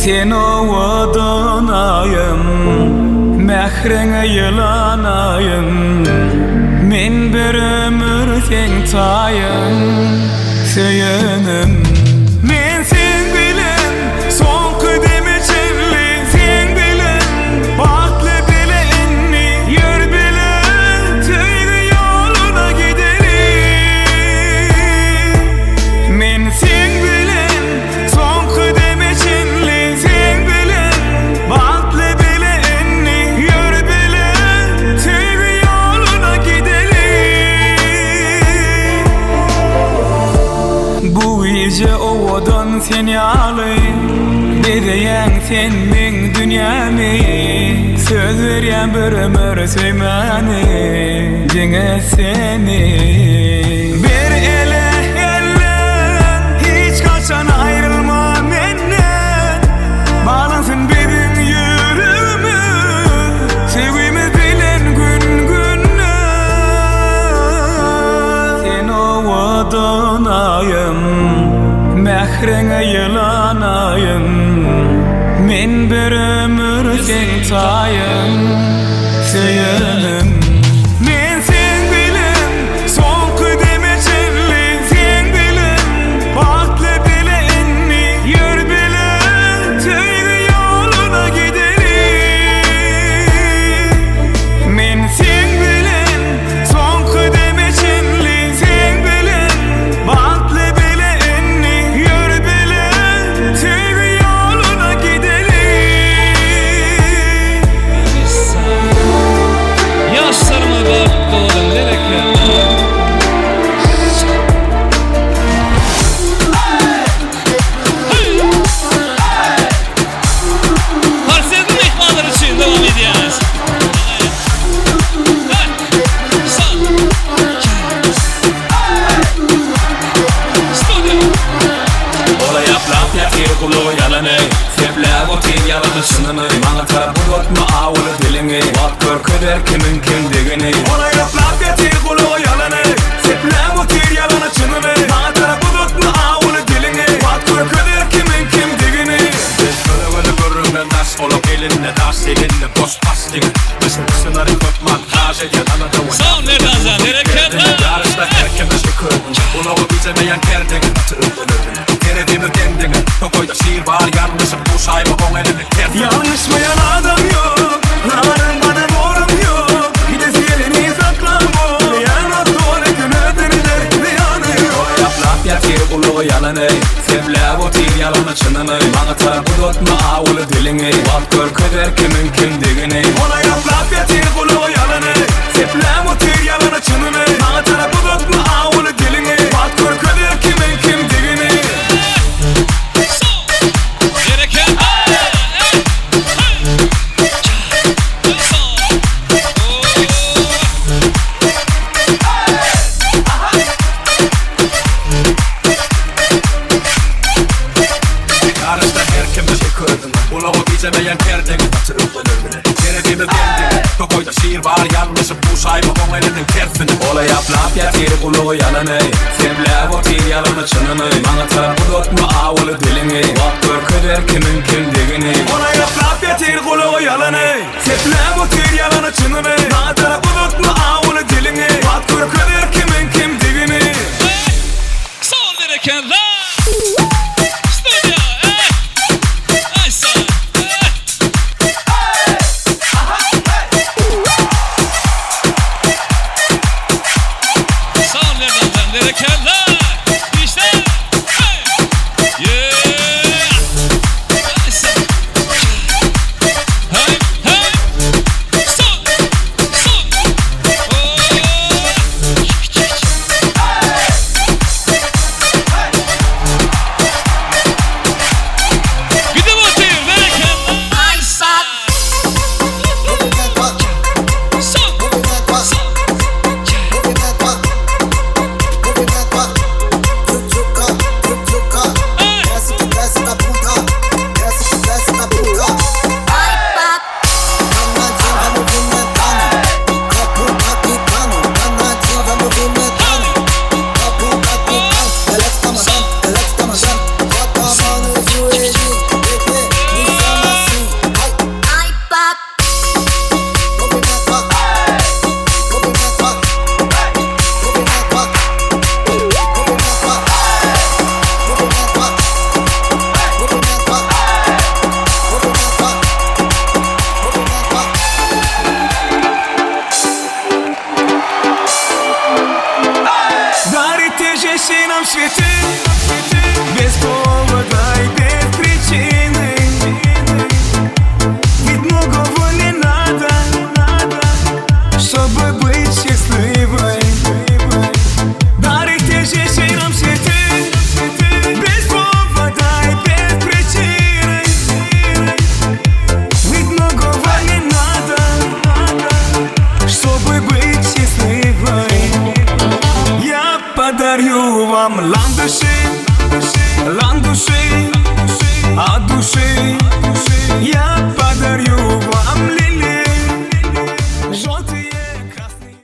Sen owadan aýym, mähriňe ýylanaýyn, Men bir ömür seň taýyň, söýenim. Men seň bilen soňky deme çenli, Seň bilen bagtly bile indi, Ýör bile söýgi ýoluna gideli. Men seň bilen Soňky deme çenli seň bilen Bagtly bile indi Ýör bile Söýgi ýoluna gideli Bu gije owadan sen ýaly Bezeýäň sen meň dünýämi Söz berýän bir ömür söýmäni Diňe seni Ber ele elden Hiç haçan aýrylma menden Baglansyn biziň ýüregimiz Söýgimiz bilen gün-günden Sen owadan aýym Mähriňe ýylanaýyn Men bir ömür seň taýyň Söýenim Men seň bilen soňky deme çenli Seň bilen bagtly bile indi Ýör bile söýgi ýoluna gideli Men seň bilen soňky deme çenli Seň bilen bagtly bile indi Ýör bile söýgi ýoluna gideli. Ýaşlaryma bagtly boluň berekella. Parsezli myhmanlar üçin dowam edýäris. Ola ýaplap ýatyr gulagy ýalany Sepläp otyr ýalany çynyny Maňa tarap uzatma awuly diliňi Wagt görkezer kimiň kimdigini Ola ýaplap ýatyr gulagy ýalany Sepläp otyr ýalany çynyny Maňa tarap uzatma awuly diliňi Wagt görkezer kimiň kimdigini Biz kölegeli gürrüňden daş Olaň elinde daş elinde boş baş diňe Gyşyň gyşynary köp montaž edýän alada we Sag bol Merdanjan berekella. Ýaryşda her kime şükür Ulagy bijemeýän kerdeňe Gaty öwrenirdim Terezimiz deň deňe Tokaýda şir bar ýalňyşyp duşaýma oň elini ters Ýalňyşmaýan adam ýok Nanym bana boram ýok Gidesi geleni saklamok Bilýän doly kim özüni der zyýany ýok Ýaplap ýatyr gulagy ýalany Sepläp otyr ýalany çynyny Maňa tarap uzatma awuly diliňi Wagt görkezer kimiň kimdigini Ola ýaplap ýatyr gulagy ýalany Sepläp otyr ýalany çynyny Maňa tarap uzatma awuly diliňi Wagt görkezer kimiň kimdigini. Ýaryşda her kim Çek özüňe Gulagy gijemeýän perdeňe Gaty öwrenir bile Terebimiz geldiňe Tokaýda şir bar ýalňyşyp duşaýma oň eliniň tersine. Ola ýaplap ýatyr gulagy ýalany Sepläp otyr ýalany çynyny Maňa tarap uzatma awuly diliňi Wagt görkezer kimiň kimdigini. Ola ýaplap ýatyr gulagy ýalany Sepläp otyr ýalany çynyny Maňa tarap uzatma awuly diliňi Wagt görkezer kimiň kimdigini. Sag bol berekella. Studio. Aý sag. Sag bol Merdanjan berekella. Işle. Yeah. Aý sag. Hey hey. Sag. Sag. нам цветы Без повода и без причины Ведь многого не надо Чтобы быть счастливой Дарите женщинам цветы Без повода и без причины Ведь многого не надо Чтобы быть счастливой Я подарю вам ландыши Ландыши от души Я подарю.